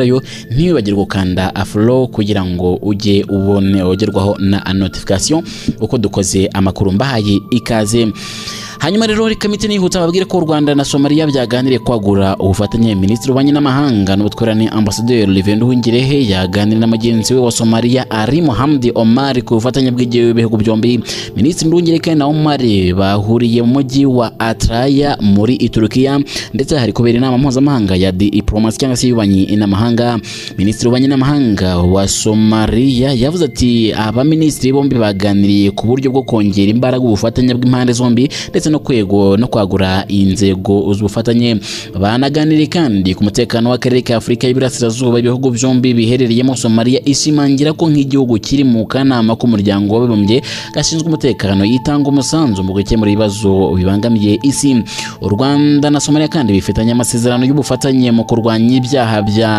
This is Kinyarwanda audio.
Yo ntiwibagirwe gukanda follow kugira ngo ujye ubone ugerwaho na notification uko dukoze amakuru. Mbahaye ikaze. Hanyuma rero reka mpite nihuta babwire ko u Rwanda na Somalia byaganiriye kwagura ubufatanye. Minisitiri w'Ububanyi n'Amahanga n'Ubutwererane, Ambasaderi Olivier Nduhungirehe, yaganiriye na mugenzi we wa Somalia, Ali Mohamed Omar, ku bufatanye bw'ibihugu byombi. Minisitiri Nduhungirehe na Omar bahuriye mu mujyi wa Antalya muri Turukiya, ndetse hari kubera inama mpuzamahanga ya diplomasi cyangwa se y'ububanyi n'amahanga. Minisitiri w'Ububanyi n'Amahanga wa Somalia yavuze ati: "Abaminisitiri bombi baganiriye ku buryo bwo kongera imbaraga ubufatanye bw'impande zombi ndetse no kwego no kwagura inzego z'ubufatanye." Banaganiriye kandi ku mutekano w'akarere ka Afurika y'Iburasirazuba ibihugu byombi biherereyemo. Somalia ishimangira ko nk'igihugu kiri mu kanama k'Umuryango w'Abibumbye gashinzwe umutekano itanga umusanzu mu gukemura ibibazo bibangamiye isi. U Rwanda na Somalia kandi bifitanye amasezerano y'ubufatanye mu kurwanya ibyaha bya